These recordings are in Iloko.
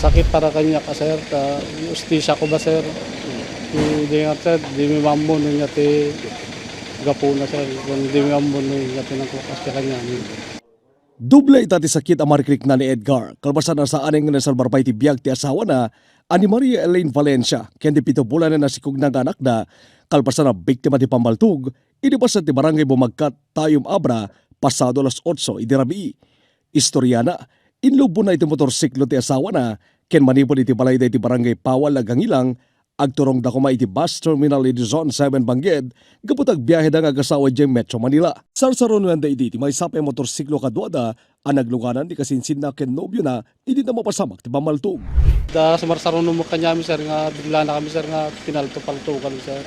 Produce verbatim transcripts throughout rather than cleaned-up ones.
Sakit para kaniak, sir, ta hustisya ko ba, sir? Diay ngarud, sir, dimi ammo no ania ti gapuna, sir. Kun dimi ammo no ania ti nangkukas kaniamin. Doble ita ti sakit a marikrikna ni Edgar, kalpasan a saan nga naisalbar pay ti biag ti asawana a ni Maria Elaine Valencia ken ti pito bulan a nasikogna nga anakna, kalpasan a biktima ti pammaltog idi paset ti Barangay Bumagkat, Tayum, Abra, pasado alas otso idi rabii. Istoriana, inlubbonna iti motorsiklo ti asawana ken manipud iti balayda iti Barangay Pawal, Agangilang, agturongda koma iti bus terminal iti Zone seven Bangged gapu ta agbiaheda nga agasawa idiay Metro Manila. Sarsarunoanda idi ti maysa pay a motorsiklo kaduada a nagluganan ti kasinsinna ken nobiona idi mapasamak ti pammaltog. Da sumarsaruno met kaniami, sir, nga bigla na kami, sir, nga pinalto-paltogan, sir.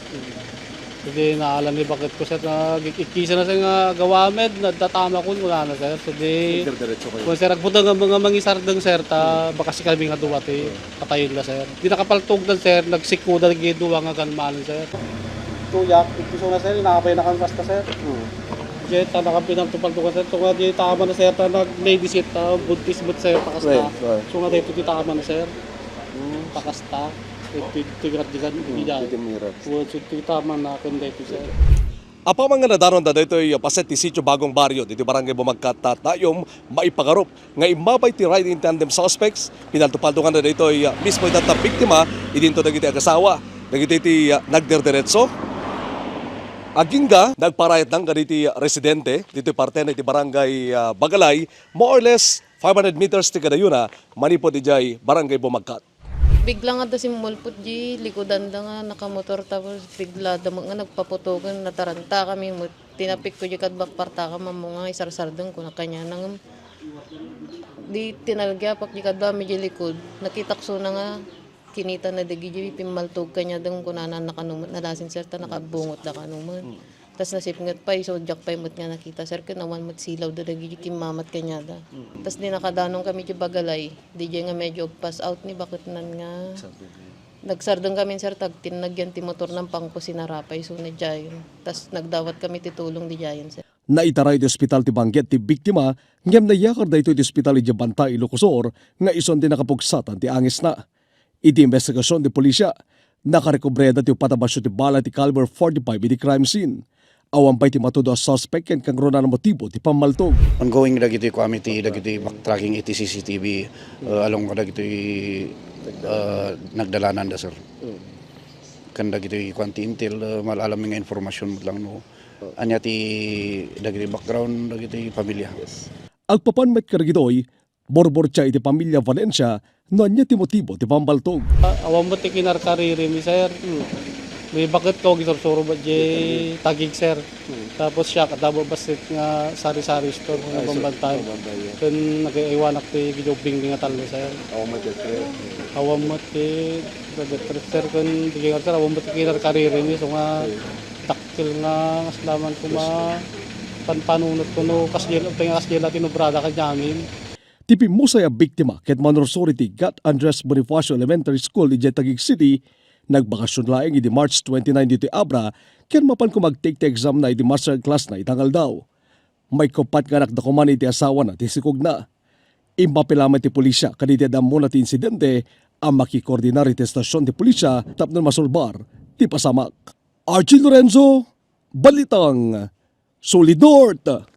Idi naalan ni baketko, sir, nga ikkisa na, sir, nga gawamed, naddatama kun kunana, sir. Idi, Nagdiretso kayo? Kun, sir, agbuteng nga mga mangisardeng, sir, ta bakasi kami nga dua ti patayenna, sir. Di nakapaltogdan, sir, nagsikkoda dagiti dua nga gunman, sir. Tuyak, ikkisa na, sir, inapay na kan kasta, sir. Hmm. Ket, ta nakapinalto-paltogan, sir, so nga di tama na, sir, ta nag-lady seat, ta buntis met, sir, pakasta. Right, right. So nga dito di tama na, sir. Hmm. Pakasta. Iti, iti gardigan, Hmm, iti dyan. Iti mirror. Well, so, iti tama na, kun dito, sir. Apaman nga nadanonda daytoy paset ti Sitio Bagong Barrio, ditoy Barangay Bumagkat, Tayum, maipagarup nga immapay ti ride in tandem suspects, pinalto-paltoganda daytoy, ah, mismo ita ta biktima, idinto dagiti agasawa, dagiti ti, ah, nagderderetso. Agingga, nagparayat lang kaditi residente, ditoy parte na iti Barangay, ah, Bagalay, more or less five hundred meters ti kadayona, manipud idiay Barangay Bumagkat. Bigla nga da simmulpot di likudan da nga nakamotor, tapos bigla da nga nagpaputogan, nataranta kami met. Tinapik ko di kadbak parta ka mammo nga isarsardeng ko na kanya nang di tinalgiapak di kadbak mi di likod. Nakitak so na nga kinita na dagidi pimmaltog kanya deng kunana nakanumet na dasin sir ta nakabungot da kanumet. Tas nasipnget pay, so diak pay met nga nakita, sir, ken awan met silaw da dagiti kimmamat kaniada. Mm. Tas di nakadanon kami ti Bagalay, diay nga medyo pass out ni baketnan nga Sabi ko. Nagsardeng kami, sir, ta agtinnag yan ti motor nan pangkusinara pay, so nadiayen. Tas nagdawat kami ti tulong diayen, sir. Naitaray iti ospital ti bangget ti biktima, ngem nayakar daytoy iti ospital idiay Bantay, Ilocos Sur, nga isun ti nakapugsatan ti angisna. Iti imbestigasion ti pulisya, nakarekobrada ti uppat a basio ti bala ti caliber forty-five iti crime scene. Awan pay ti matudo a suspek ken kangrunaan a motibo ti pammaltog. Ongoing dagiti kuami ti dagiti backtracking iti C C T V, uh, along kadagiti, uh, nagdalananda, sir. Ken dagiti kuan ti intel, uh, mal-alam nga informasyon met lang no ania ti dagiti background dagiti pamilya. Agpapan met kadagitoy, Burburtia iti pamilya Valencia no ania ti motibo ti pammaltog. Ah, awan met ti kinarkaririmi, sir. Hmm. Di baketko, agisursuro met di Taguig, sir. Hmm. Tapos siak, adda met bassit nga sari-sari store nga Ay, so, bambantayan. Bambantayan. Ken nagaywanak ti gidubbing nga tallo, sir. Awan met ti, Awan met ti, sir, ken di, sir, awan met ti kinarkaririmi, so nga, Hmm. Kel nga, aslaman koma, panpanunot kuno, kasdiay, pay nga kasdiay la tinobrada kaniamin. Ti pimmusay a biktima ket manursuri ti Gat Andres Bonifacio Elementary School idiay Taguig City, nagbakasyon laeng idi March twenty-nine ditoy Abra, ken mapan koma agtake ti examna iti master classna ita nga aldaw. Maikuppat nga anakda koma iti asawana ti sikogna. Immapila met ti pulisya kadagiti adda ammona ti insidente a makikoordinar iti estasion ti pulisya tapno masolbar ti pasamak. Archie Lorenzo, Balitang Solid North.